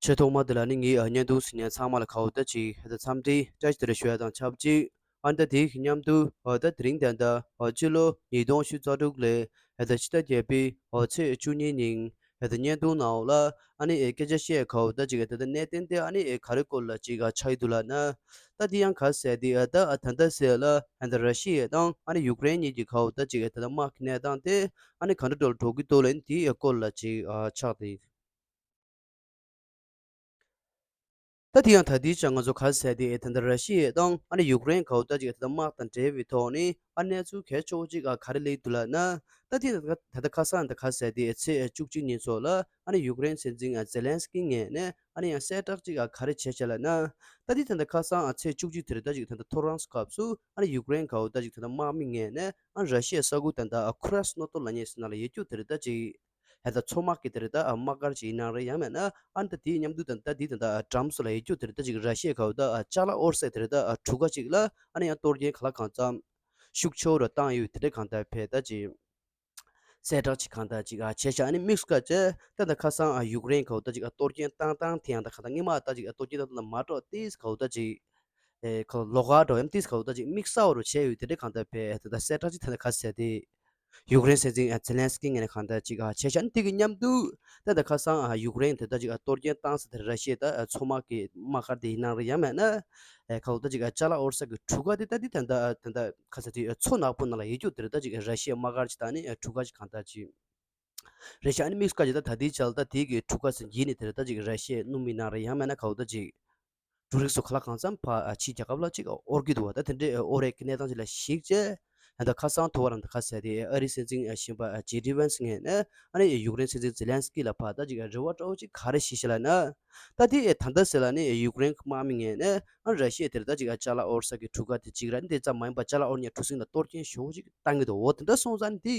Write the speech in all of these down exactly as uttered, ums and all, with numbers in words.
ཆེས་ཐོག་མ་དེ་ལ་ནི་ངའི་ཨ་བརྙན་ཐུང་གཟིགས་མཁན་ཚང་མ་ལ་ཁ་འོ་ད་ཅིག་ཧེ་ད་འཚམས་འདྲི་བཀྲ་ཤིས་བདེ་ལེགས་ཞུ་ཡ་དང་ཆབས་ཅིག་ཨ་ནི་ད་དེའི་མཉམ་དུ་ཨ་ད་དེ་རིང་ད་ལྟ་ཨ་སྤྱི་ལོ་ཉིས་སྟོང་ཉི་ཤུ་རྩ་དྲུག་ལོའི་ཧེ་ད་ཕྱི་ཟླ་བརྒྱད་པའི་ཨ་ཚེས་བཅུ་གཉིས་ཉིན་ཧེ་ད་བརྙན་ཐུང་ནང་ལ་ཨ་ནི་ཨེ་སྐད་ཆ་བཤད་ཁ་འོ་ད་ཅིག་ད་ལྟ་གནད་དོན་དེ་ཨ་ནི་ཨེ་ག་རེ་སྐོར་ལ་ཅིག་ཨ་ཆགས་ཡི་འདུག་ལབ་ན། ད་དེ་ཡང་ག་ཟེར་དེ་ཨ་ད་ཨ་ད་ལྟ་ཟེར་ལ་ཨ་ད་ར་ཤི་ཡ་དང་ཨ་ནི་ཡུཀ་རེན་གཉིས་ཀྱི་ཁ་འོ་ད་ཅིག་ཨ་ད་ལྟ་དམག་གི་གནས་སྟངས་དེ་ཨ་ནི་ག་འདྲ་འགྲོ་ལ་འགྲོ་གི་འདུག་ལབ་ནི་དེའི་སྐོར་ལ་ཅིག་ཨ་ཆགས་ཏེ། ད་དེ་ཡང་ད་ལྟའི་ཆར་ང་ཚོ་ག་ཟེར་དེ་ད་ལྟ་ར་ཤི་ཡ་དང་ཨ་ནི་ཡུཀ་རེན་ག་འོ་ད་ཅིག་ད་ལྟ་དམག་དང་འབྲེལ་བའི་ཐོག་ནས་ཨ་གནས་ཚུལ་གལ་ཆེ་བོ་ཅིག་ཨ་ག་རེ་སླེབས་འདུག་ལབ་ན། ད་དེ་ད་ལྟ་ཁ་སང་ད་ག་ཟེར་དེ་ཚེས་བཅུ་གཅིག་ཉིན་ཚོ་ལ་ཨ་ནི་ཡུཀ་རེན་སྲིད་འཛིན་ཨ་ཛེ་ལན་སི་ཀི་ངོས་ནས་ཨ་ནི་ཡང་གསལ་བསྒྲགས་ཅིག་ཨ་ག་རེ་བྱས་བྱས་ལབ་ན། ད་དེ་ད་ལྟ་ཁ་སང་ཨ་ཚེས་བཅུ་གཅིག་དེ་རེད་ད་ཅིག་ད་ལྟ་ཐོ་རངས་སྐབས་སུ་ཨ་ནི་ཡུཀ་རེན་ག་འོ་ད་ཅིག་ད་ལྟ་དམག་མི་ངོས་ནས་ཨ་ར་ཤི་ཡའི་ས་ཁུལ་ད་ལྟ་ཨ་ཁུ་ར་སི་ནོ་ཏོ་ལབ་མཁན་ཟེར་ན་ལ་ཡོད་རྒྱུ་དེ་རེད་ད་ཅིག་ཧེ་ད་མཚོ་དམག་གི་དེ་རེད་ད་ཨ་དམག་སྒར་ཅིག་ཡིན་ནའང་རེད། ཡང་མིན་ན་ཨ་ནི་ད་དེའི་མཉམ་དུ་ད་ད་དེའི་ད་ད་ཨ་འགྲམ་སུ་ལ་ཡོད་རྒྱུ་དེ་རེད་ད་ཅིག་ར་ཤི་ཡའི་ག་འོ་ད་ཨ་ཅ་ལག་ཨོར་སེ་དེ་རེད་ད་ཨ་གྲུ་ཁ་ཅིག་ལ་ཨ་ནི་ཡང་གཏོར་སྐྱོན་ག་ལ་གང་འཚམ་ཤུགས་ཆེ་བོ་རུ་བཏང་ཡོད་དེ་འདྲ་གང་ལྟར་བས་ད་ཅིག་གསལ་བསྒྲགས་ཅིག་གང་ལྟར་ཅིག་ཨ་བྱས་ཤག་ཨ་ནི་དམིགས་སུ་བཀར་བྱས་ད་ད་ཁ་སང་ཨ་ཡུཀ་རེན་ག་འོ་ད་ཅིག་ཨ་གཏོར་སྐྱོན་བཏང་སྟངས་དེ་ཡང་ད་ག་ད་སྔོན་མ་ད་ཅིག་ཨ་གཏོར་སྐྱོན་བཏང་སྟངས་ལ་མ་འགྲོ་ཏིས་ག་འོ་ད་ཅིག་ཨེ་ཁ་ལོག་ག་འགྲོ་ཡང་ཏིས་ག་འོ་ད་ཅིག་དམིགས་བསལ་བ་རུ་བྱས་ཡོད་དེ་འདྲ་གང་ལྟར་བས་ད་ད་གསལ་བསྒྲགས་ཅིག་ད་ད་ཁ་གསལ་ཏེ། ཡུཀ་རེན་སྲིད་འཛིན་ཛེ་ལན་སི་ཀི་ངོས་ནས་གང་ལྟར་ཅིག་ཨ་བྱས་ཤག་ཨ་ནི་དེ་གི་མཉམ་དུ་ད་ད་ཁ་སང་ཨ་ཡུཀ་རེན་དེ་ད་ཅིག་ཨ་གཏོར་སྐྱོན་བཏང་ས་དེ་ར་ཤི་ཡའི་ད་ཨ་མཚོ་དམག་གི་དམག་སྒར་དེ་ཡིན་ནའང་རེད། ཡང་མིན་ན་ཨེ་ག་འོ་ད་ཅིག་ཨ་ཅ་ལག་ཨོར་སེ་གི་གྲུ་ཁ་དེ་ད་དེ་ད་ད་ད་ད་ཁ་ས་དེ་མཚོ་ནག་པོ་ནང་ལ་ཡོད་རྒྱུ་དེ་རེད་ད་ཅིག་ར་ཤི་ཡའི་དམག་སྒར་ཅིག་ད་ནི་ཨ་གྲུ་ཁ་ཅིག་གང་ལྟར་ཅིག་རེད་ཤག་ཨ་ནི་དམིགས་བཀར་ཅིག་ད་ད་དེའི་ཆར་ད་དེ་གི་གྲུ་ཁ་ཟེར་གྱི་ནི་དེ་རེད་ད་ཅིག་ར་ཤི་ཡའི་སྣུམ་ཡིན་ནའང་རེད། ཡང་མིན་ན་ག་འོ་ད་ཅིག་འབྲུ་རིགས་སོགས་ག་ལ་གང་འཚམ་ཕ་ཨ་ཕྱིའི་རྒྱལ་ཁབ་ལ་ཅིག་དབོར་གྱི་འདུག་བ། ད་དེ་འདྲའི་དབོར་ཡས་ཀྱི་གནས་སྟངས་ཅིག་ལ་གཞིགས་བྱས་ད་ལྟ་ཁ་སང་ཐོ་བ་རང་ད་ག་ཟེར་དེ་ཨ་རིའི་སྲིད་འཛིན་ཨ་གཞོན་པ་ཨ་ཇེ་ཌི་ཝན་སི་ངོས་ནས་ཨ་ནི་ཡུཀ་རེན་སྲིད་འཛིན་ཛེ་ལན་སི་ཀི་ལ་ཕར་ད་ཅིག་རེ་བ་འདྲ་བོ་ཅིག་ག་རེ་ཞུས་ཤག་ལབ་ན། ད་དེ་ཨེ་ད་ལྟ་ཟེར་ལ་ནི་ཡུཀ་རེན་གྱི་དམག་མི་ངོས་ནས་ཨ་ར་ཤི་ཡ་དེར་ད་ཅིག་ཨ་ཅ་ལག་དབོར་ས་གི་གྲུ་ཁ་དེ་གཅིག་ར་ནི་དེ་ཙམ་མ་ཡིན་པ་ཅ་ལག་དབོར་མཁན་གྲུ་གཟིངས་ལ་གཏོར་སྐྱོན་ཞེ་པོ་ཅིག་བཏང་གི་འདུག་འོ་དེ་འདྲ་སོང་ཙང་ནི་དེ་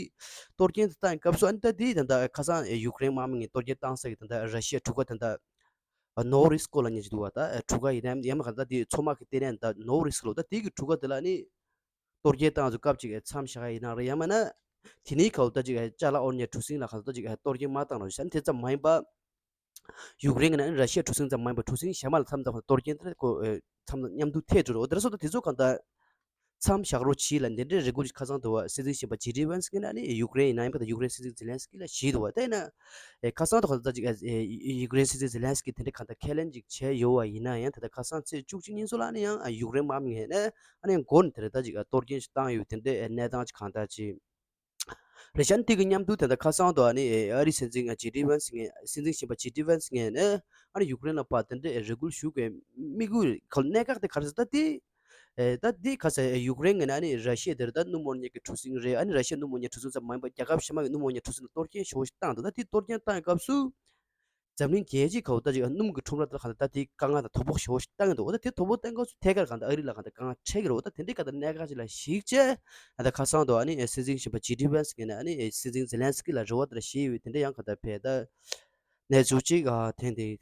གཏོར་སྐྱོན་དེ་བཏང་གི་སྐབས་སུ་ཨ་ནི་ད་དེ་ད་ལྟ་ཁ་སང་ཡུཀ་རེན་དམག་མི་ངོས་གཏོར་སྐྱོན་བཏང་ས་གི་ད་ལྟ་ར་ཤི་ཡ་གྲུ་ཁ་ད་ལྟ། ནོ་རིས་ཀོ་ལབ་མཁན་ཅིག་འདུག་བ། ད་གྲུ་ཁ་ཡིན་ནའི་ཡང་མིན་ག་ད་དེ་མཚོ་དམག་གི་ལྟེ་གནས་ད་ནོ་རིས་ལོ་ད་དེ་གི་གྲུ་ཁ་དེ་ལ་ནི་གཏོར་སྐྱོན་བཏང་ཚོ་སྐབས་ཅིག་མཚམས་བཞག་ཡིན་ནའང་རེད། ཡང་མིན་ན་དེ་ནས་ག་འོ་ད་ཅིག་ཅ་ལག་དབོར་མཁན་གྲུ་གཟིངས་ལ་ག་འོ་ད་ཅིག་གཏོར་སྐྱོན་མ་བཏང་རོགས་ཞེས་ཨ་ནི་དེ་ཙམ་མ་ཡིན་པ། ཡུཀ་རེན་གྱི་ནང་ནས་ར་ཤི་ཡ་གྲུ་གཟིངས་ཙམ་མ་ཡིན་པར་གྲུ་གཟིངས་གཞན་མ་ལ་མཚམས་མཚམས་གཏོར་སྐྱོན་དེ་ཁོ་མཚམས་མཉམ་དུ་ཐེབས་འགྲོ་རེད། འོ་དེ་འདྲ་སོང་ཙང་དེ་ཚོ་གང་ལྟར་མཚམས་བཞག་རོགས་གྱིས་ལབ་འདི་འདྲའི་རེ་སྐུལ་ཞིག་ཁ་སང་དུ་བ་སྲིད་འཛིན་གཞོན་པ་ཇེ་ཌི་ཝན་སི་ངོས་ནས་ཨ་ནི་ཡུཀ་རེན་ཡིན་ན་ཡང་ད་ལྟ་ཡུཀ་རེན་སྲིད་འཛིན་ཛེ་ལན་སི་ཀི་ལ་ཞུས་འདུག་བ། དེ་ཡིན་ན་ཨེ་ཁ་སང་དུ་གང་ལྟར་ཅིག་ཨེ་ཡུཀ་རེན་སྲིད་འཛིན་ཛེ་ལན་སི་ཀི་དེ་འདྲའི་གང་ལྟར་ཁས་ལེན་ཅིག་བྱས་ཡོད་བ་ཡིན་ན་ཡང་ད་ལྟ་ཁ་སང་ཚེས་བཅུ་གཅིག་ཉིན་སོ་ལ་ཨ་ནི་ཡང་ཡུཀ་རེན་དམག་མི་ངོས་ནས་ཨ་ནི་ཡང་མགོ་ནས་དེ་འདྲ་ད་ཅིག་གཏོར་སྐྱོན་ཞིག་བཏང་ཡོད་དེ་འདྲའི་གནས་སྟངས་ཅིག་གང་ལྟར་ཅིག་རེད་ཤག་ཨ་ནི་དེ་གི་མཉམ་དུ་དེ་འདྲ་ཁ་སང་དུ་ཨ་ནི་ཨ་རིའི་སྲིད་འཛིན་ཇེ་ཌི་ཝན་སི་ངོས་སྲིད་འཛིན་གཞོན་པ་ཇེ་ཌི་ཝན་སི་ངོས་ནས་ཨ་ནི་ཡུཀ་རེན་ལ་ཕར་དེ་འདྲའི་རེ་སྐུལ་ཞུ་དགོས་དམིགས་ཡུལ་གནད་འགག་དེ་ག་རེ་ཟེར་ད་དེ། ཨེ་ད་དེ་ག་ཟེར་ཡུཀ་རེན་ངོས་ནས་ཨ་ནི་ར་ཤི་ཡ་དེར་ད་སྣུམ་དབོར་མཁན་གྱི་གྲུ་གཟིངས་རེད། ཨ་ནི་ར་ཤི་ཡ་སྣུམ་དབོར་མཁན་གྲུ་གཟིངས་ཙམ་མ་ཡིན་པར་རྒྱལ་ཁབ་གཞན་མ་གི་སྣུམ་དབོར་མཁན་གྲུ་གཟིངས་ལ་གཏོར་སྐྱོན་ཞེ་པོ་ཞིག་བཏང་འདུག་ད་དེ་གཏོར་སྐྱོན་བཏང་བའི་སྐབས་སུ་འཛམ་གླིང་རྒྱལ་སྤྱིའི་ཁ་འོ་ད་ཅིག་སྣུམ་གྱི་ཁྲོམ་ར་དེ་ལ་གང་ལྟར་ད་དེ་དཀའ་ངལ་དང་དོ་ཕོག་ཞེ་པོ་ཞིག་བཏང་གི་འདུག་འོ་ད་དེ་དོ་ཕོག་བཏང་སྐབས་སུ་ཐད་ཀར་གང་ལྟར་ཨ་རི་ལ་གང་ལྟར་དཀའ་ངལ་འཕྲད་ཀྱི་རེད། འོ་ད་དེ་འདྲའི་གང་ལྟར་གནད་འགག་ཅིག་ལ་གཞིགས་བྱས་ཨ་ད་ཁ་སང་དུ་ཨ་ནི་སྲིད་འཛིན་གཞོན་པ་ཇེ་ཌི་ཝན་སི་ངོས་ནས་ཨ་ནི་སྲིད་འཛིན་ཛེ་ལན་སི་ཀི་ལ་རེ་བ་དེ་འདྲ་ཞུས་ཡོད། དེ་འདྲ་ཡང་གང་ལྟར་བས་ད་གནས་ཚུལ་ཅིག་ཨ་ཐོན་ཏེ།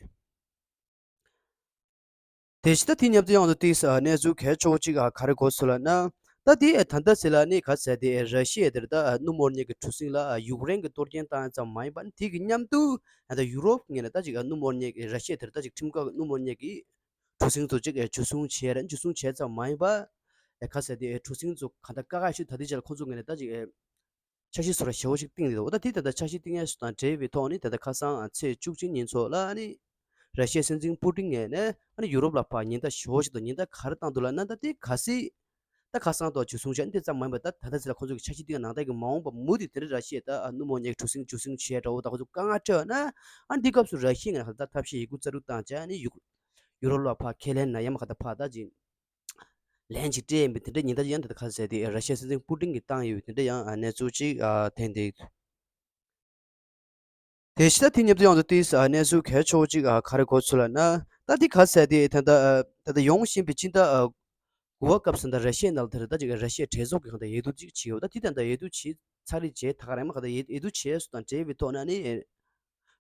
དེ་བཞིན་ད་དེ་མཉམ་དུ་ཡང་དུ་ཏིས་གནས་ཚུལ་གལ་ཆེ་བོ་གཅིག་ག་རེ་གོ་ཚུལ་ལབ་ན། ད་དེ་ད་ལྟ་ཟེར་ལ་ནི་ག་ཟེར་དེ་ར་ཤི་ཡ་དེར་ད་སྣུམ་དབོར་མཁན་གྱི་གྲུ་གཟིངས་ལ་ཡུཀ་རེན་གྱི་གཏོར་སྐྱོན་བཏང་ཙམ་མ་ཡིན་པ་ནི་དེ་གི་མཉམ་དུ་ད་ཡུ་རོབ་ངོས་ནས་ད་ཅིག་སྣུམ་དབོར་མཁན་གྱི་ར་ཤི་ཡ་དེར་ད་ཅིག་ཁྲིམས་འགལ་གྱི་སྣུམ་དབོར་མཁན་གྱི་གྲུ་གཟིངས་ཚོ་ཅིག་འཇུ་བཟུང་བྱས་ར་འཇུ་བཟུང་བྱས་ཙམ་མ་ཡིན་པ། ག་ཟེར་དེ་གྲུ་གཟིངས་ཚོ་ག་ད་དཀའ་ཁག་ཤོས་ད་ལྟའི་ཆར་ལ་ཁོང་ཚོ་ངོས་ནས་ད་ཅིག་འཆར་གཞི་བཟོ་འདྲ་ཞེ་པོ་ཞིག་བཏིང་ཡོད། འོ་ད་དེ་ད་ལྟ་འཆར་གཞི་བཏིང་ཡས་སུ་དང་འབྲེལ་བའི་ཐོག་ནས་ད་ལྟ་ཁ་སང་ཚེས་བཅུ་གཅིག་ཉིན་ཚོ་ལ་ནི་ར་ཤི་ཡའི་སྲིད་འཛིན་པུ་ཏིན་ངོས་ནས་ཨ་ནི་ཡུ་རོབ་ལ་ཕར་ཉེན་བརྡ་ཞེ་པོ་ཞིག་དང་ཉེན་བརྡ་ག་རེ་བཏང་འདུག་ལབ་ན། ད་དེ་གལ་སྲིད་ད་ཁ་སང་ཐོག་འཇུ་བཟུང་བྱས་ནས་དེ་ཙམ་མ་ཡིན་པར་ད་ད་ལྟ་ཚེ་ལ་ཁོང་ཚོ་གི་འཆར་གཞི་བཏིང་ཡས་ནང་ལྟར་གྱི་མ་འོངས་པ་མུ་མཐུད་དེ་ར་ཤི་ཡས་ད་སྣུམ་འོ་ཉག་གྲུ་གཟིངས་འཇུ་བཟུང་བྱས་འདྲ་བོ་ད་ཁོང་ཚོ་དཀའ་ངལ་འཕྲད་ཡོད་ན་ཨ་ནི་འདི་སྐབས་སུ་ར་ཤི་ཡའི་ངོས་ནས་ད་ཐབས་ཤེས་ཡི་གུ་རྩལ་སྤྲུགས་བཏང་བྱས་ཨ་ནི་ཡུ་ཡུ་རོབ་ལ་ཕར་ཁས་ལེན་ན་ཡང་མ་ག་ད་ཕར་ད་ཅིག་ལན་ཅིག་སྤྲད་ཡིན་པའི་དེ་འདྲའི་ཉེན་བརྡ་ཅིག་ཡང་དེ་ལྟར་ག་ཟེར་ཏེ་ར་ཤི་ཡའི་སྲིད་འཛིན་པུ་ཏིན་གྱིས་བཏང་ཡོད་པའི་དེ་འདྲ་ཡང་གནས་ཚུལ་ཅིག་ཐོན་ཏེ། དེ་ཕྱི་ཟླ་དེ་མཉམ་དུ་ཡང་དུ་ཏིས་གནས་ཚུལ་གལ་ཆེ་བོ་ཅིག་ག་རེ་གོ་ཚུལ་ལབ་ན། ད་འདི་ག་ཟེར་ཏེ་ད་ལྟ་ད་ལྟ་ཡོང་བཞིན་པའི་སྤྱི་ཟླ་དགུ་པ་སྐབས་སུ་ད་ར་ཤི་ཡའི་ནང་ལ་དེ་རེད་ད་ཅིག་ར་ཤི་ཡའི་གྲོས་ཚོགས་ཀྱི་གང་ལྟར་འོས་བསྡུ་ཅིག་བྱས་ཡོད། ད་དེ་ད་ལྟ་འོས་བསྡུ་བྱས་ཚར་རེད་བྱས་ད་ག་རེད་མ་ག་ད་འོས་བསྡུ་བྱས་སུ་དང་འབྲེལ་བའི་ཐོག་ན་ནི།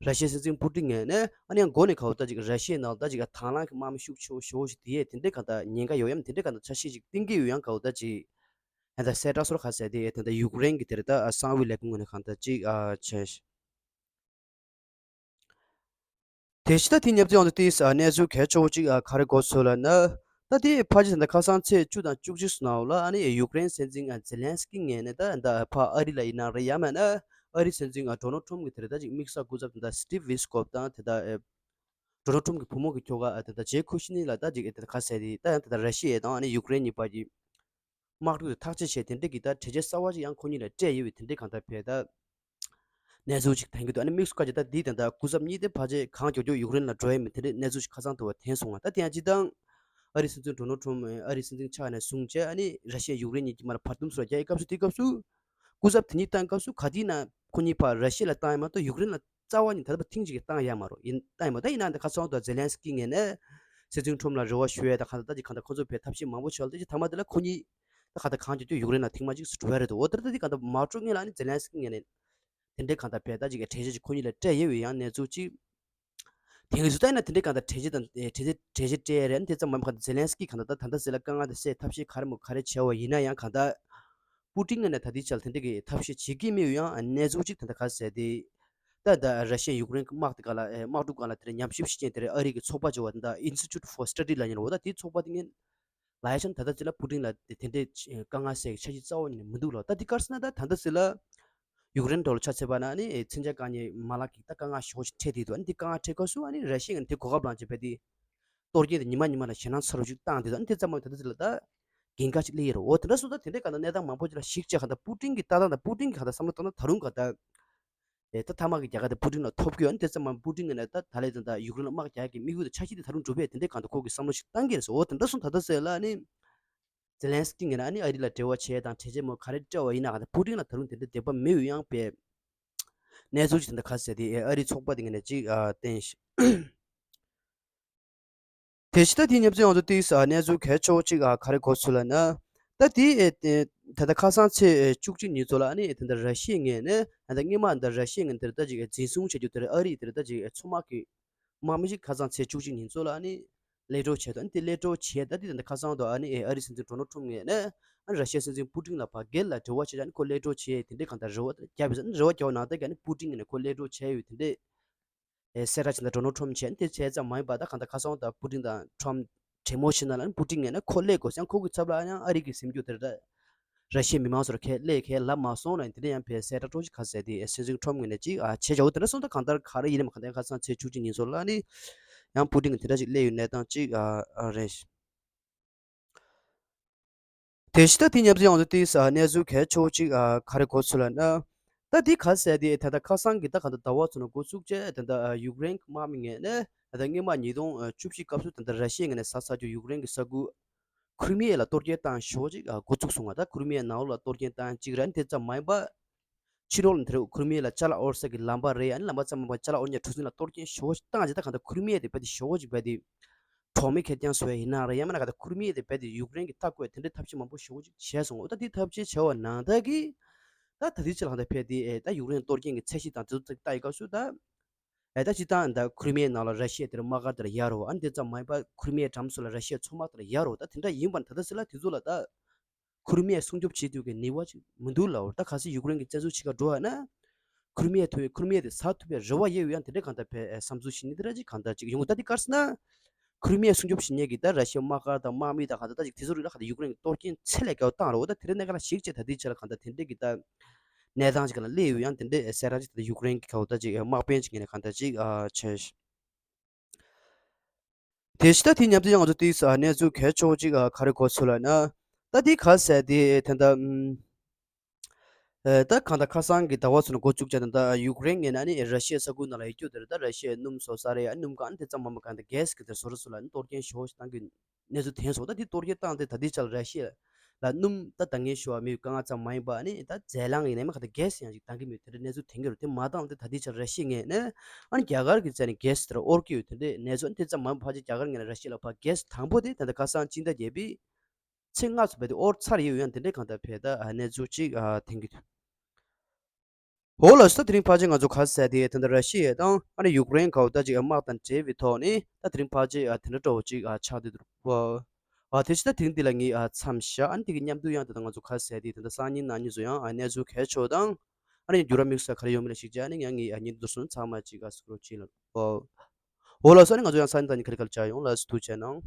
ར་ཤི་ཡའི་སྲིད་འཛིན་པུ་ཏིན་ངོས་ནས་ཨ་ནི་ཡང་འགོ་ནས་ག་བོ་ད་ཅིག་ར་ཤི་ཡའི་ནང་ད་ཅིག་དང་བླངས་ཀྱི་དམག་མི་ཤུགས་ཆེ་བོ་ཞེ་པོ་ཞིག་དེ་ཡས་དེ་འདྲའི་གང་ལྟར་ཉེན་ཁ་ཡོད་ཡམ་དེ་འདྲའི་གང་ལྟར་འཆར་གཞི་ཞིག་བཏིང་གི་ཡོད་ཡང་ག་བོ་ད་ཅིག་ཨ་ད་གསལ་བསྒྲགས་སོར་ག་ཟེར་དེ་ཡས་དེ་འདྲ་ཡུཀ་རེན་གྱི་དེ་རེད་ད་གསང་བའི་ལས་ཁུངས་ངོས་ནས་གང་ལྟར་ཅིག་ཨ་བྱས། དེ་བཞིན་ད་དེ་ཉེ་ཚན་ཡོངས་སུ་ཏིས་གནས་ཚུལ་གལ་ཆེ་བོ་གཅིག་ག་རེ་གོ་ཚུལ་ལབ་ན། ད་དེ་ཕལ་ཆེར་ད་ཁ་སང་ཚེས་བཅུ་དང་བཅུ་གཅིག་སོ་ནང་ལ་ཨ་ནི་ཡུཀ་རེན་སྲིད་འཛིན་ཛེ་ལན་སི་ཀི་ངོས་ནས་ད་ད་ཕ་ཨ་རི་ལ་ཡིན་ན་རེད། ཡང་མིན་ན་ཨ་རི་སྲིད་འཛིན་ཌོ་ནལ་ཊམ་གྱི་དེ་རེད་ད་ཅིག་དམིགས་བསལ་སྐུ་ཚབ་དེ་ད་སི་ཊིབ་ཝི་སི་ཀོབ་དང་དེ་ད་ཌོ་ནལ་ཊམ་གྱི་བུ་མོ་གི་ཁྱོ་ག་དེ་ད་ཇེ་ཁུ་ཤི་ནི་ལ་ད་ཅིག་དེ་ད་ག་ཟེར་དེ་ད་ཡང་དེ་ད་ར་ཤི་ཡ་དང་ཨ་ནི་ཡུཀ་རེན་གཉིས་བར་གྱི་དམག་འཁྲུག་དེ་ཐག་གཅོད་བྱས་དེ་འདྲས་ཀྱི་ད་གྲོས་ཆོད་གསར་བ་ཅིག་ཡང་ཁོ་གཉིས་ལ་སྤྲད་ཡོད་པའི་དེ་འདྲས་གང་ལྟར་བས་ད་གནས་ཚུལ་ཅིག་ཐོན་གྱི་འདུག་ཨ་ནི་དམིགས་སུ་བཀར་གྱི་ད་འདི་དང་ད་སྐུ་ཚབ་གཉིས་དེ་ཕལ་ཆེར་གང་མགྱོགས་མགྱོགས་ཡུཀ་རེན་ལ་འགྲོ་ཡ་མེད་དེ་འདྲས་གནས་ཚུལ་ཅིག་ཁ་སང་དུ་བ་ཐོན་སོང་བ། ད་དེ་ཡང་སྤྱིར་བཏང་ཨ་རི་སྲིད་འཛིན་ཌོ་ནལ་ཊམ་ཨ་རི་སྲིད་འཛིན་ཆགས་ནས་བཟུང་བྱས་ཨ་ནི་ར་ཤི་ཡ་ཡུཀ་རེན་གཉིས་ཀྱི་མར་བར་འདུམ་སོགས་རྒྱག་ཡའི་སྐབས་སུ་དེའི་སྐབས་སུ་སྐུ་ཚབ་དེ་གཉིས་བཏང་སྐབས་སུ་ག་དུས་ན་ཁོ་གཉིས་ཕར་ར་ཤི་ཡ་ལ་བཏང་ཡ་མ་གཏོགས་ཡུཀ་རེན་ལ་རྩ་བ་ཉིད་ད་ལྟ་བ་ཐེངས་གཅིག་གིས་བཏང་ཡ་མ་རོ་ཡིན་བཏང་ཡ་མ་ད་ཡིན་ན་ད་ཁ་སང་དུ་ཛེ་ལན་སི་ཀི་ངོས་ནས་སྲིད་འཛིན་ཊམ་ལ་རེ་བ་ཞུ་ཡ་ད་གང་ལྟར་ད་ཅིག་གང་ལྟར་ཁོ་ཚོ་བས་ཐབས་ཤེས་མང་པོ་བྱས་ཡོད་ད་ཅིག་ཐ་མ་དེ་ལ་ཁོ་གཉིས་ད་གང་ལྟར་གང་བྱེད་དུས་ཡུཀ་རེན་ལ་ཐེངས་མ་གཅིག་སུ་འགྲོ་ཡ་རེད་འདུག་འོ་ད་ད་ཅིག་གང་ལྟར་མ་འགྲོ་སྔོན་ལ་ནི་ཛེ་ལན་སི་ཀི་ངོས་ནས་དེ་འདྲའི་གང་ལྟར་བས་ད་ཅིག་གྲོས་ཆོད་ཅིག་ཁོ་གཉིས་ལ་སྤྲད་ཡོད་པའི་ཡང་གནས་ཚུལ་ཅིག་དེང་གི་ཚུལ་ལྟ་ཡིན་ན་དེ་འདྲའི་གང་ལྟར་གྲོས་ཆོད་དང་གྲོས་ཆོད་གྲོས་ཆོད་སྤྲད་ཡ་རེད། ཨ་ནི་དེ་ཙམ་མ་ཡིན་པར་ཛེ་ལན་སི་ཀི་གང་ལྟར་ད་ད་ལྟ་ཟེར་ལ་དཀའ་ངལ་དེ་སེལ་ཐབས་ཤེས་ག་རེ་མོ་ག་རེ་བྱས་པ་ཡིན་ན་ཡང་གང་ལྟར། པུ་ཏིན་ངོས་ནས་ད་ལྟའི་ཆར་དེ་འདྲ་གི་ཐབས་ཤེས་བྱེད་ཀྱི་མེད་ཡང་གནས་ཚུལ་གཅིག་ད་ལྟ་ག་ཟེར་ཏེ། ད་ད་ར་ཤི་ཡ་ཡུཀ་རེན་གྱི་དམག་དེ་ག་ལ་ཨེ་དམག་འཁྲུག་སྒང་ལ་དེ་འདྲ་ཉམས་ཞིབ་བྱེད་མཁན་དེ་འདྲ་ཨ་རི་གི་ཚོགས་པ་བྱས་པ་དེ་འདྲ་Institute for Study ལབ་མཁན་རེད་འོ། ད་དེའི་ཚོགས་པ་དེ་ངས་ལབ་ཡ་ཆ་ད་ལྟ་ཚེ་ལ་པུ་ཏིན་ལ་དེ་དེ་འདྲའི་དཀའ་ངལ་སེལ་གྱི་འཆར་གཞི་རྩ་བ་ཉིད་ནས་མི་འདུག་ལ། ད་དེ་ག་རེ་ཟེར་ན་ད་ད་ལྟ་ཚེ་ལ་ཡུཀ་རེན་འགྲོ་ལ་ཆ་བཞག་པ་ན་ནི་ཨེ་མཚོན་ཆ་བཀག་ཉར་མ་ལག་གི་ད་དཀའ་ངལ་ཞེ་པོ་ཅིག་འཕྲད་བསྡད་འདུག་ཨ་ནི་དེ་དཀའ་ངལ་འཕྲད་སྐབས་སུ་ཨ་ནི་ར་ཤི་ཡ་ངོས་ནས་དེ་གོ་སྐབས་བླངས་བྱས་པ་དེ། གཏོར་སྐྱོན་དེ་ཉི་མ་ཉི་མ་ལ་ཞེད་སྣང་ཚ་རུ་ཅིག་བཏང་དེ་དང་དེ་ཙམ་མ་ཡིན་ད་ལྟ་ཚེ་ལ་ད་འགན་ཁག་ཅིག་སླེབས་ཡོད་རེད། འོ་དེ་འདྲ་སོང་ད་དེ་འདྲའི་གང་ལྟར་གནས་སྟངས་མང་པོ་ཅིག་ལ་གཞིགས་བྱས་གང་ལྟར་པུ་ཏིན་གྱི་ལྟ་སྟངས་དང་པུ་ཏིན་གྱི་གང་ལྟར་བསམ་བློ་བཏང་ན་ད་རུང་གང་ལྟར་ཨེ་ད་མཐའ་མ་གི་རྒྱལ་ཁ་དེ་པུ་ཏིན་ལ་ཐོབ་ཀྱི་ཡོད། ཨ་ནི་དེ་ཙམ་མ་པུ་ཏིན་གྱི་ནས་ད་ད་ལས་ཙང་ད་ཡུཀ་རེན་ལ་དམག་རྒྱག་གི་དམིགས་ཡུལ་དེ་འཆར་གཞི་དེ་ད་རུང་འགྲུབ་པས་དེ་འདྲའི་གང་ལྟར་ཁོ་གི་བསམ་བློ་ཞིག་བཏང་གི་རེད་ཟེར། འོ་དེ་འདྲ་སོང་ད་ལྟ་ཚེ་ལ་ཨ་ནི། ཛེ་ལན་སི་ཀི་ངོས་ནས་ཨ་ནི་ཨ་རི་ལ་འབྲེལ་བ་བྱས་དང་གྲོས་ཆོད་མོ་ག་རེ་སྤྲད་པ་ཡིན་ན་གང་ལྟར་པུ་ཏིན་ལ་ད་རུང་དེ་འདྲ་དད་པ་མེད་ཡོད་ཡང་པས། གནས་ཚུལ་ཅིག་དེ་འདྲ་ག་ཟེར་དེ་ཨ་རི་ཚོགས་པ་དེ་ངོས་ནས་ཅིག་ཨ་བསྟན་ཤིག་དེ་ཕྱི་ད་དེའི་ཉེ་ཚན་ཡོངས་སུ་ཏིས་གནས་ཚུལ་གལ་ཆེ་བོ་ཅིག་ག་རེ་གོ་ཚུལ་ལབ་ན། ད་དེ་ད་ལྟ་ཁ་སང་ཚེས་བཅུ་གཅིག་ཉིན་ཚོ་ལ་ཨ་ནི་དེ་འདྲ་ར་ཤི་ཡའི་ངོས་ནས་ད་ལྟ་སྔོན་མ་ད་ར་ཤི་ཡའི་ངོས་ནས་དེ་ལྟ་ཅིག་འཛིན་བཟུང་བྱེད་རྒྱུ་དེ་ཨ་རི་དེ་ལྟ་ཅིག་མཚོ་དམག་གི་དམག་མི་ཞིག་ཁ་སང་ཚེས་བཅུ་གཅིག་ཉིན་ཚོ་ལ་ཨ་ནི་གློད་གྲོལ་བྱས་འདུག་ཨ་ནི་དེ་གློད་གྲོལ་བྱས་ད་དེ་ད་ལྟ་ཁ་སང་དུ་ཨ་ནི་ཨ་རི་སྲིད་འཛིན་ཌོ་ནལ་ཊམ་ངོས་ནས་ཨ་ནི་ར་ཤི་ཡའི་སྲིད་འཛིན་པུ་ཏིན་ལ་ཕར་སྒེར་ལ་འབྲེལ་བ་བྱས་ཨ་ནི་ཁོ་གློད་གྲོལ་བྱས་དེ་འདྲའི་གང་ལྟར་རེ་བ་བརྒྱབ་ཡོད་ཟེར་ཨ་ནི་རེ་བ་བརྒྱབ་པ་ནང་ལྟར་གྱི་ཨ་ནི་པུ་ཏིན་ངོས་ནས་ཁོ་གློད་གྲོལ་བྱས་ཡོད་དེ་འདྲའི་ཨེ་གསལ་བསྒྲགས་བྱས་ན་ཌོ་ནལ་ཊམ་བྱས་ཨ་ནི་དེ་བྱས་ཙམ་མ་ཡིན་པ་ད་གང་ལྟར་ཁ་སང་དུ་པུ་ཏིན་དང་ཊམ་གྲོས་མོལ་བྱས་ན་ལ་ཨ་ནི་པུ་ཏིན་ངོས་ནས་ཁོ་གློད་དགོས་ཟེར་ཨ་ནི་ཁོ་གི་ཚབ་ལ་ཨ་ནི་ཨ་རི་གི་འཛིན་སྐྱོང་དེ་འདྲ། ར་ཤི་ཡའི་མི་མང་ཚོར་ཁས་ལེན་ཁས་ལབ་མ་སོང་ལ་དེ་འདྲ་ཡང་ཕེ་སེ་ར་ཏོ་ཅིག་ག་ཟེར་དེ་སྲིད་འཛིན་ཊམ་ངོས་ནས་ཅིག་ཨ་བྱས་བྱའོ་དེ་འདྲ་སོང་ད་གང་ལྟར་ག་རེ་ཡིན་ནམ་གང་ལྟར་ཁ་སང་ཚེས་བཅུ་གཅིག་ཉིན་ཚོ་ལ་ནི་ཡང་པུ་ཏིན་གྱི་དེ་འདྲ་ཅིག་སླེབས་ཡོད་གནས་སྟངས་ཅིག་ཨ་རེད། དེ་ཕྱི་ད་དེ་ཉེ་ཚན་ཡོངས་སུ་ཏིས་གནས་ཚུལ་གལ་ཆེ་བོ་ཅིག་ག་རེ་གོ་ཚུལ་ལབ་ན། ད་དེ་ག་ཟེར་དེ་ད་ལྟ་ཁ་སང་གི་ད་གང་ལྟར་ཟླ་བ་ཚོ་ནས་འགོ་བཙུགས་བྱས་ད་ལྟ་ཡུཀ་རེན་གྱི་དམག་མི་ངོས་ནས་ད་ལྟ་སྔོན་མ་ཉིས་སྟོང་བཅུ་བཞི་སྐབས་སུ་ད་ལྟ་ར་ཤི་ཡའི་ངོས་ནས་ཟ་ས་རྒྱུ་ཡུཀ་རེན་གྱི་ས་ཁུལ། ཁུ་རི་མི་ཡ་ལ་གཏོར་སྐྱོན་བཏང་ཞེ་པོ་ཅིག་ཨ་འགོ་བཙུགས་སོང་བ། ད་ཁུ་རི་མི་ཡ་ནང་ལོགས་ལ་གཏོར་སྐྱོན་བཏང་གཅིག་རེད། དེ་ཙམ་མ་ཡིན་པ། ཕྱི་ལོགས་ལ་འདིར་ཁུ་རི་མི་ཡ་ལ་ཅ་ལག་དབོར་ས་གི་ལམ་པ་རེད། ཨ་ནི་ལམ་པ་ཙམ་མ་ཡིན་པ་ཅ་ལག་དབོར་མཁན་གྲུ་གཟིངས་ལ་གཏོར་སྐྱོན་ཞེ་པོ་ཅིག་བཏང་རྗེས་ད་གང་ལྟར་ཁུ་རི་མི་ཡ་དེ་རྦད་དེ་ཞེ་པོ་ཅིག་རྦད་དེ་གྲོགས་མེད་ཁེར་རྐྱང་བཟོ་ཡ་ཡིན་ན་རེད། ཡང་མིན་ན་གང་ལྟར་ཁུ་རི་མི་ཡ་དེ་རྦད་དེ་ཡུཀ་རེན་གྱིས་ལྟ་དགོས་ཡ་དེ་འདྲའི་ཐབས་ཤེས་མང་པོ་ཞེ་པོ་ཅིག་བྱས་སོང་། འོ་ད་དེ་ཐབས་ཤེས་བྱས་པ་ནང་ལྟར་གྱི་ད་ད་ལྟའི་ཆར་ལ་གང་ལྟར་ཕེབས་དེ་ཨེ་ད་ཡུཀ་རེན་གཏོར་སྐྱོན་གྱི་ཚད་གཞི་དང་དེ་ཚོ་ལྟ་ཡི་སྐབས་སུ་ད། ཨེ་ད་སྤྱིར་བཏང་ད་ཁུ་རི་མི་ཡའི་ནང་ལ་ར་ཤི་ཡ་དེར་དམག་སྒར་དེར་ཡར་རོ། ཨ་ནི་དེ་ཙམ་མ་ཡིན་པར་ཁུ་རི་མི་ཡའི་འགྲམ་སོ་ལ་ར་ཤི་ཡའི་མཚོ་དམག་དེར་ཡར་རོ། ད་དེ་འདྲ་ཡིན་པ་ན་ད་ལྟ་སི་ལ་དེ་ཚོ་ལ་ད་ཁུ་རི་མི་ཡ་སྲུང་སྐྱོབ་བྱེད་ཐུབ་ཀྱི་ནུས་པ་ཅིག་མི་འདུག་ལབ། ད་གལ་སྲིད་ཡུཀ་རེན་གྱི་བཙན་འཛུལ་ཕྱི་ཁར་འགྲོ་བ་ན་ཁུ་རི་མི་ཡ་ཐུབ་ཁུ་རི་མི་ཡ་དེ་ཟ་ཐུབ་པའི་རེ་བ་ཡོད་ཡང་དེ་འདྲ་གང་ལྟར་བས་བསམ་ཚུལ་ཞིག་ནི་དེ་འདྲ་ཅིག་གང་ལྟར་ཅིག་ཡོང་གི། ད་དེ་ག་རེ་ཟེར་ན། ཁུ་རི་མི་ཡ་སྲུང་སྐྱོབ་བྱེད་མཁན་གྱི་ད་ར་ཤི་ཡའི་དམག་སྒར་དང་དམག་མི་དང་གང་ལྟར་ད་ཅིག་དེ་ཚོ་རིགས་ལ་གང་ལྟར་ཡུཀ་རེན་གྱི་གཏོར་སྐྱོན་ཚད་ལས་བརྒལ་བ་བཏང་རོགས། ད་དེ་རིང་གནད་འགག་ལ་གཞིགས་བྱས་ད་ལྟའི་ཆར་ལ་གང་ལྟར་དེ་འདྲས་ཀྱི་ད་གནས་སྟངས་ཅིག་ལ་སླེབས་ཡོད། ཡང་དེ་འདྲས་གསལ་བསྒྲགས་ཅིག་ད་ལྟ་ཡུཀ་རེན་གྱི་གང་ལྟར་ཅིག་དམག་དཔོན་ཅིག་ངོས་ནས་གང་ལྟར་ཅིག་ཨ་བྱས། དེ་ཕྱི་ད་དེ་མཉམ་དུ་ཡང་ང་ཚོ་དེའི་གནས་ཚུལ་གལ་ཆེ་བོ་ཅིག་ག་རེ་གོ་ཚུལ་ལབ་ན། ད་དེ་ག་ཟེར་དེ་ད་ལྟ་ཨ་ད་གང་ལྟར་ཁ་སང་གི་ཟླ་བ་ཚོ་ནས་འགོ་བཙུགས་བྱས་ད་ལྟ་ཡུཀ་རེན་ངོས་ནས་ནི་ར་ཤི་ཡའི་ས་ཁུལ་ནང་ལ་ཡོད་རྒྱུ་དེ་རེད། ད་ར་ཤི་ཡའི་སྣུམ་བཟོ་ས་རེད། ཨ་སྣུམ་ཁང་དེ་ཙམ་མ་མ་གང་དེ་གྷེ་སི་གི་དེ་བཟོ་གྲྭ་ཚོ་ལ་ནི་གཏོར་སྐྱོན་ཞེ་པོ་ཞིག་བཏང་གི་གནས་ཚུལ་ཐོན་སོང་། ད་དེ་གཏོར་སྐྱོན་བཏང་སྟེ་ད་ལྟའི་ཆར་ར་ཤི་ཡ་ལ་སྣུམ་ད་ད་ངས་ཞུ་བ་མི་དཀའ་ངལ་ཙམ་མ་ཡིན་པ་ནི་ད་རྫས་རླངས་ཡིན་ནའི་མ་གང་དེ་གྷེ་སི་ཡང་ཞིག་བཏང་གི་མེད་དེ་འདྲ་གནས་ཚུལ་ཐོན་གི་རེད། དེ་མ་བཏང་སྟེ་ད་ལྟའི་ཆར་ར་ཤི་ཡ་ངོས་ནས་ཨ་ནི་རྒྱ་གར་གྱི་རྩ་ནས་གྷེ་སི་དེ་འདྲ་དབོར་གི་ཡོད། དེ་འདྲའི་གནས་ཚུལ་དེ་ཙམ་མ་ཡིན་པ་ཕལ་ཆེར་རྒྱ་གར་ངོས་ནས་ར་ཤི་ཡ་ལ་ཕར་གྷེ་སི་དང་པོ་དེ་ད་ལྟ་ཁ་སང་སྤྱི་ཟླ་བརྒྱད་པའི་ཚེས་ལྔ་ཚོ་བར་དུ་དབོར་ཚར་ཡོད། ཡང་དེ་འདྲའི་གང་ལྟར་བས་ད་གནས་ཚུལ་ཅིག་ཐོན་གྱི་འདུག་འོ་ལགས་སོ། ད་དེ་རིང་ཕལ་ཆེར་ང་ཚོ་ག་ཟེར་དེ་ད་ལྟ་ར་ཤི་ཡ་དང་ཨ་ནི་ཡུཀ་རེན་ག་བོ་ད་ཅིག་དམག་དང་འབྲེལ་བའི་ཐོག་ནས་ད་དེ་རིང་ཕལ་ཆེར་དེ་འདྲ་འདྲ་བོ་ཅིག་ཆགས་བསྡད་འདུག་ཨ་དེ་ཕྱི་ད་དེ་རིང་འདི་ལ་ངས་མཚམས་བཞག་ཨ་ནི་དེ་གི་མཉམ་དུ་ཡང་ད་ལྟ་ང་ཚོ་ག་ཟེར་དེ་ད་ལྟ་སང་ཉིན་གནངས་ཉིན་ཚོ་ཡང་གནས་ཚུལ་གལ་ཆེ་བ་དང་ཨ་ནི་འགྱུར་བ་དམིགས་བསལ་ག་རེ་ཡོང་མིན་ལ་གཞིགས་བྱས་ཨ་ནི་ཡང་ངས་ཉིན་འདི་སོང་ཚང་མ་ཅིག་ག་སུ་རོ་ཅིག་ལ་ཨོ། འོ་ལགས་སོ། ཨ་ནི་ང་ཚོ་ཡང་ས་ནི་ད་ནི་ཁ་རི་ཁ་ལ་བྱ་ཡོང་ལགས་སོ། ཐུགས་རྗེ་གནང་།